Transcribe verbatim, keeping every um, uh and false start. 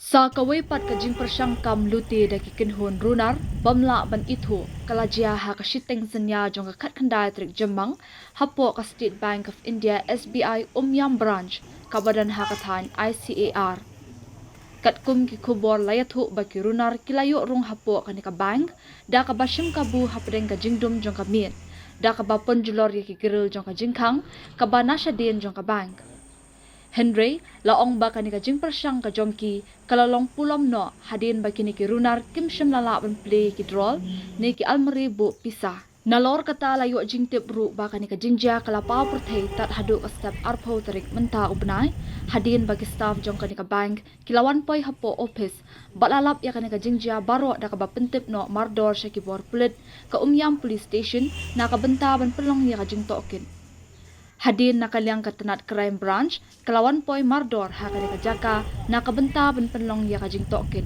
Sa kawei pat ka jingpyrshang kam lute da ki kynhun runar bym lah ban ithuh ka la jia ha ka shiteng synnia jong ka khatkhyndai tarik Jymmang hapoh ka State Bank of India S B I Umiam Branch kaba don ha ka thaiñ I C A R. Katkum ki khubor la ïathuh ba ki runar ki la ïoh rung hapoh kane ka bank da kaba shim kabu hapdeng ka jingdum jong ka miet, da kaba pynjulor ïa ki grill jong ka jingkhang kaba na shadien jong ka bank. Hynrei la ong ba kane ka jingpyrshang ka jong ki ka la long pulom noh hadien ba kine ki runar kim shym la lah ban plie ïa ki drawer ne ki almari buh pisa. Nalor kata la ïoh jingtip ruh ba kane ka jingjia ka la paw pyrthei tad haduh ka step arphew tarik mynta u bnai, hadien ba ki staff jong kane ka bank ki la wan poi hapoh ophis bad la lap ïa kane ka jingjia baroh da kaba pyntip noh mardor sha ki bor pulit ka Umiam Police Station na ka bynta ban pynlong ïa ka jingtohkit. Hadien na ka liang ka tnat Crime Branch ka la wan poi mardor ha kane ka jaka na ka bynta ban pynlong ïa ka jingtohkit.